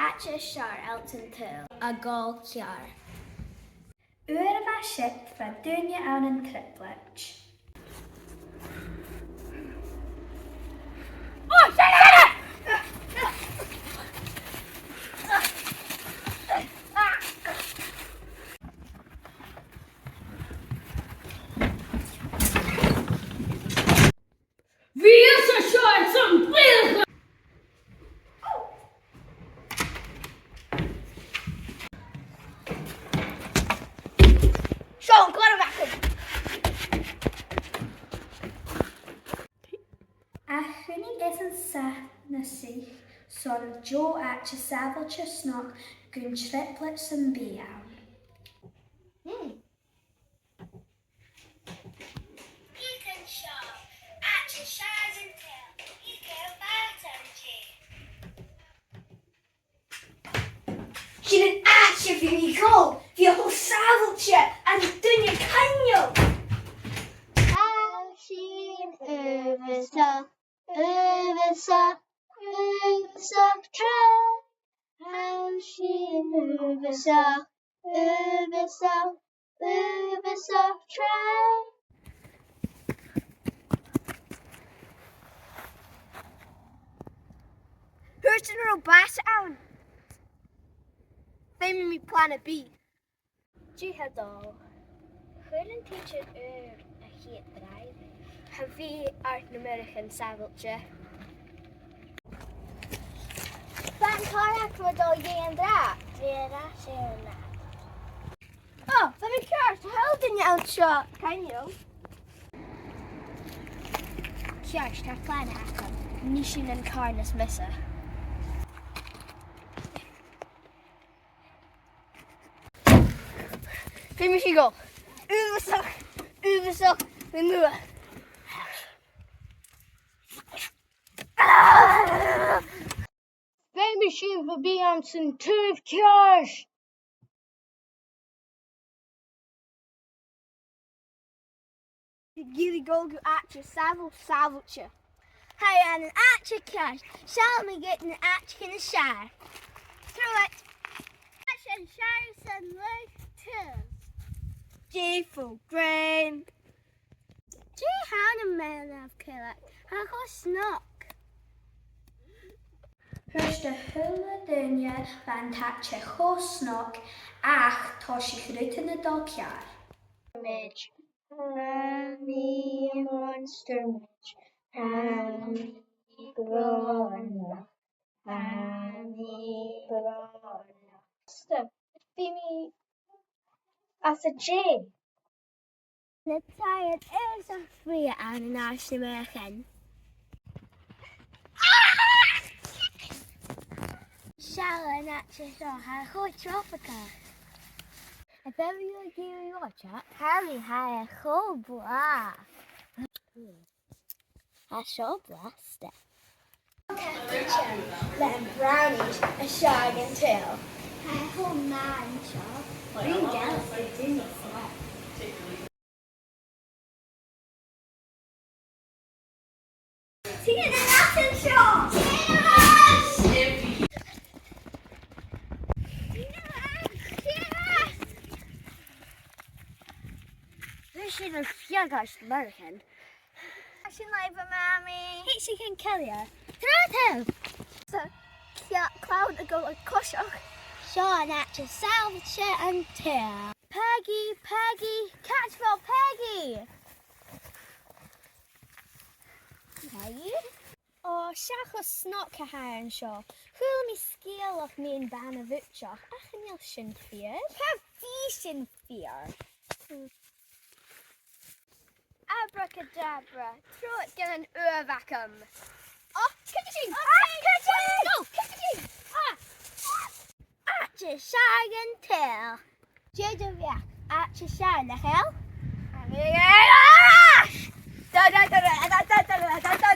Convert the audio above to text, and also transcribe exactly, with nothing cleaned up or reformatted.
àite as fheàrr anns an t-saoghal, a' gabhail ceàrr. Uair a bha siud, bha duine ann an trioblaid. Bha e seo airson bualadh! Seo an clàr a bh' agam. Ach chunnaic esan sàmhchair nas fheàrr son deagh àite sàbhailte snog gun trioblaid sam bith ann. Hmm. Thig an seo, àite as fheàrr anns an t-saoghal, thig air bàta an-dè. Sin an t-àite a bha mi a' gabhail, bha e cho sàbhailte, an duine coibhneil. Tha sinn uabhasach, uabhasach, uabhasach trang. Tha sinn uabhasach, uabhasach, uabhasach trang. Thuirt thu gun robh bàta ann. Feumaidh mi plana B. Dè tha dol? Chuir an tidsear ùr a' chiad dràibhear. Cha bhi àite na murachan sàbhailte. Bha an càr agam a' dol dheth an-dràst. Bha e air ais air an àite. Ò, tha mi ceart, tha duine an seo. Coibhneil. Ceart, tha plana agam. Nì sinn an càr nas miosa. Feumaidh sinn a dhol. Uabhasach, uabhasach, ri luath. Feumaidh sinn a bhith anns an taobh ceàrr. Ag iarraidh a dhol gu àite sàbhailte, sàbhailte. Tha e ann an àite ceart, seallaidh mi dhut an àite as fheàrr. Trobhad. Àite as fheàrr san lagh tuath. Dè fon ghrèin. Dè th' ann am beulaibh, a Chailleach? Tha e cho snog. Thuirt a h-uile duine bha an t-àite cho snog, ach tha sinn a' dol a chur an cèill. Tha mi monster much. Tha mi brònach. Tha mi brònach. Stop. Bidh mi às a dèidh. Na taighean uabhasach brèagha ann an Àird na Murchan. Seall an àite seo, tha e cho tropaigeach. A bheil thu ag iarraidh reothadh? Tha mi, tha e cho blàth. Tha seo blasta. Café Chen le brownies as fheàrr anns an t-saoghal. Tha e cho math an seo. Bring down the dinner set. Tìoraidh an seo! Tìoraidh! Tìoraidh! Bha sin air feadh às Murchan. Tha sin leibh, a Mamaidh. Thig sinn chun cèilidh. Trobhad! Tha clò-, clò-, a' gabhail coiseachd. Seo an àite sàbhailte an t-saoghail. Peigi, Peigi, càit a bheil Peigi? Peigi? Ò, seall cho snog a tha e an seo. Chuala mi sgeulachd mun bhana-bhuidseach, ach chan eil sin fìor. Cha bhi sin fìor. Abracadabra, trobhad gun an uaimh agam. Ò, cuiridh sinn! Ò, cuiridh sinn! Ò, cuiridh sinn! Ah! Àite as fheàrr an t-saoghail. Dè do bheachd, àite as fheàrr, nach eil? Da, da, da, da, da, da, da, da, da.